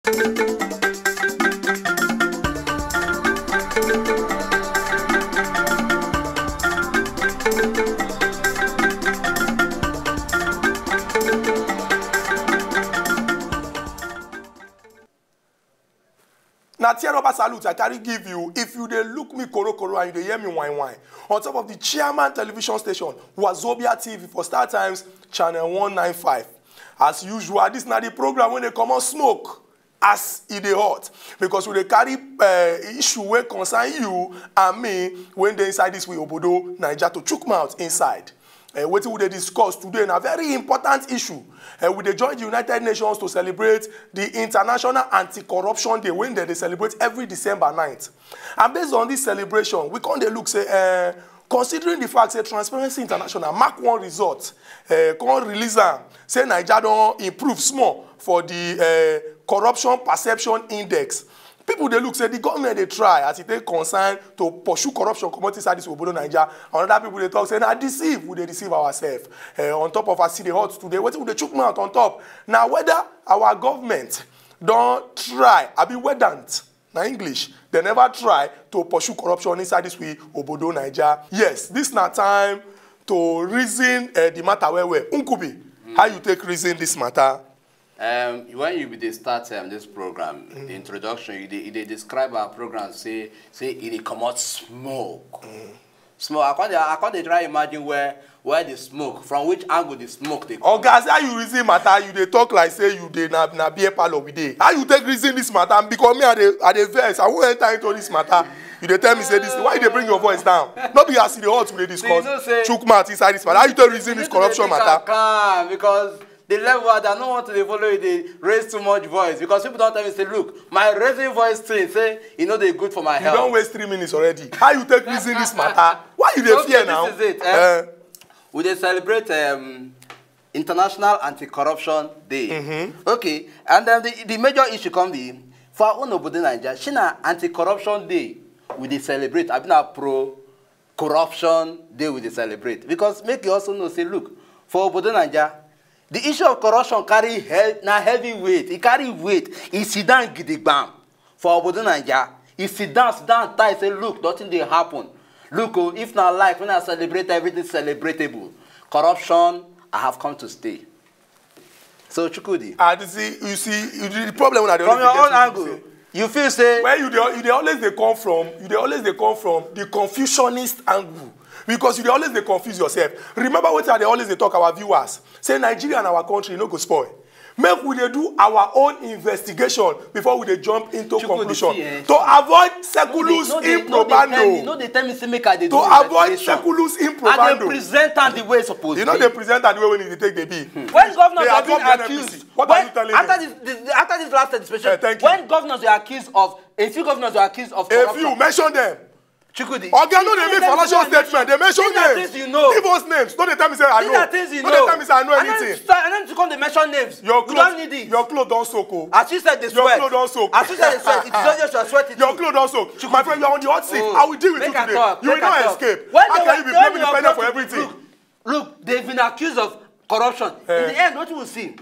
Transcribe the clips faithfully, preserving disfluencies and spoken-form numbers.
Na tear rubber salute I carry give you. If you dey look me korokoro and you dey hear me wine wine, on top of the chairman television station, Wazobia T V for Star Times, channel one nine five. As usual, this na the program wey dey comot smoke as e dey hot, because we dey carry uh, issue wey concern you and me wey dey inside this we obodo Naija to chook mouth inside. Uh, wetin we dey discuss today na very important issue. Uh, we dey join the United Nations to celebrate the International Anti-Corruption Day wey dem dey celebrate every December ninth. And based on this celebration, we come dey look say, uh, considering the fact say Transparency International mark one result, uh, come release am, say Naija don improve small for the uh, corruption perception index. People dey look say the government dey try as e take concern to pursue corruption comot inside this obodo Naija. Another people dey talk say na deceive, we dey deceive ourselves. Uh, on top of as e dey hot today, wetin we dey chook mouth on top na whether our government don try abi whether na English, they never try to pursue corruption inside this we obodo Naija. Yes, this na time to reason uh, the matter well well. Nkubi, how you take reason this matter? Um, when you be dey start um, this program, the introduction, you dey, you dey describe our program say say e dey comot smoke. Small, I can't, I can't dey try imagine where where the smoke, from which angle the smoke dey come. Oga, as how you reason matter, you dey talk like say you dey na na beer parlor we dey. How you take reason this matter? Because me, I dey I dey vex. I wan enter into this matter. You dey tell me say this thing. Why you dey bring your voice down? No be as e dey hot we dey discuss. Chook mouth inside this matter. How you take reason this corruption matter? Calm, because the level I don't want to dey follow you dey raise too much voice, because people don tell me say, look, my raising voice thing say e no dey good for my health. You don waste three minutes already. How you take reason this matter? Why you dey fear now? Okay, this is it. Eh? We dey celebrate um, International Anti-Corruption Day. Mm-hmm. Okay, and then the, the major issue come be for our own obodo Naija. Shey na Anti-Corruption Day we dey celebrate, abi na pro corruption day we dey celebrate? Because make you also know say, look, for obodo Naija, the issue of corruption carry he na heavy weight. E carry weight. E sit down gidigbam for obodo Naija. E sit down, sit down tight, say, look, nothing dey happen. Look o, if na life, when I celebrate everything celebratable, corruption, I have come to stay. So Chukwudi, ah, you see, you see, you, the problem una dey always get with me be say, you feel say, where you dey, you dey always dey come from, you dey always dey come from the Confucianist angle, because you dey always dey confuse yourself. Remember wetin I dey always dey talk our viewers, say Nigeria and our country no go spoil. Make we dey do our own investigation before we dey jump into conclusion, eh, to avoid circulus improbando. No dey tell me say make I dey do investigation. To avoid circulus improbando. I dey present am the way e suppose be. You no dey present am the way wey e dey take dey be. When governors have been accused, what are you telling me? After this, this, after this last administration, eh, thank you, when governors were accused of, a few governors were accused of corruption. A few, mention them. Chukwudi. Oga, no dey make fallacious statement. Dey mention names. These are things you know. Give us names. No dey tell me say I know. These are things you know. No dey tell me say I know anything. And then to come dey mention names. You don't need it. Your clothes don soak o. As you said, they sweat. Your clothes don soak. As you said, they sweat. It is obvious you are sweating too. Your clothes don soak. My friend, you are on the hot seat. I will deal with you today. You will not escape. How can you be blaming the president for everything? Look, they've been accused of corruption. In the end, what you will see?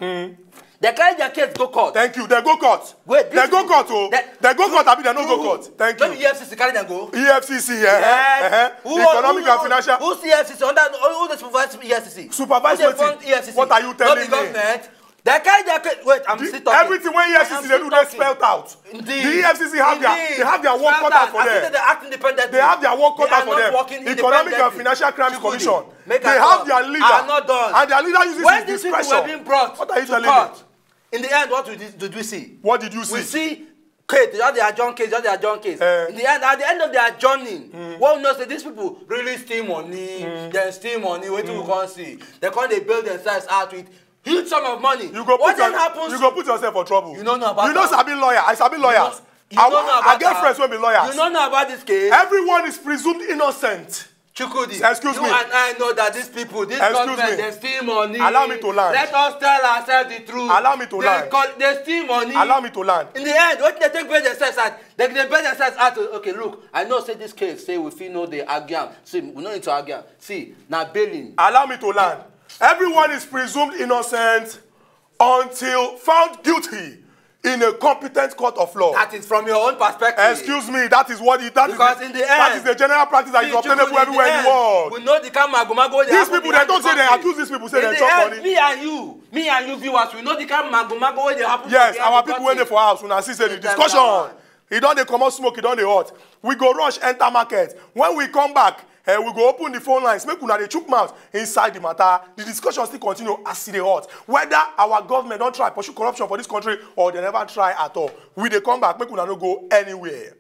They carry their case go court. Thank you. They go court. Wait, they go court o. They go court, abi they no go court? Thank you. No be E F C C carry them go? E F C C, yeah. Yes. Uh-huh. Who, who, who, who see E F C C? Under, who dey supervise E F C C? Supervise wetin? Who dey fund E F C C? What are you telling me? No be government. They carry their case. Wait, I'm still talking. Everything wey E F C C dey do, they spelled out. Indeed. The E F C C have their, they have their work cut out for them. They act independently. They have their work cut out for them. Economic and Financial Crimes Commission. They have their leader. I'm not done. And their leader uses his discretion. When these people were being brought to court, in the end, what did, did we see? What did you see? We see case, they just dey adjourn case, just dey adjourn case. Eh. In the end, at the end of the adjourning, what we know say these people really steal money, they steal money, wetin we come see? They come dey bail themselves out with huge sum of money. You go put, you go put yourself for trouble. You no know about that. You no sabi lawyer. I sabi lawyers. You no know about that. I get friends wey be lawyers. You no know about this case. Everyone is presumed innocent. Chukwudi, excuse me. You and I know that these people, this government, they steal money. Allow me to land. Let us tell ourselves the truth. Allow me to land. They steal money. Allow me to land. In the end, wetin they take bail themselves out? They, they bail themselves out. Okay, look, I know say this case, say we fit no dey argue am. See, we no need to argue am. See, na bailing. Allow me to land. Everyone is presumed innocent until found guilty. in a competent court of law. That is from your own perspective. Excuse me, that is what it, that is Because the, in the that end, is the general practice that is see, obtainable Chuku, in the everywhere in the end, world. We know the kind of magomago wey dey These happen people, they behind don't the say they curtain. accuse these people, say In they the chop end, money. Me and you, me and you viewers, we know the kind of magomago wey dey happen. Yes, behind our the people wey dey curtain. for house, una see say the Sit them discussion, down. e don dey comot smoke, e don dey hot. We go rush enter market. When we come back, eh, we go open the phone lines, make una dey chook mouth inside the matter. The discussion still continue as e dey hot. Whether our government don try pursue corruption for this country or they never try at all. We dey come back, make una no go anywhere.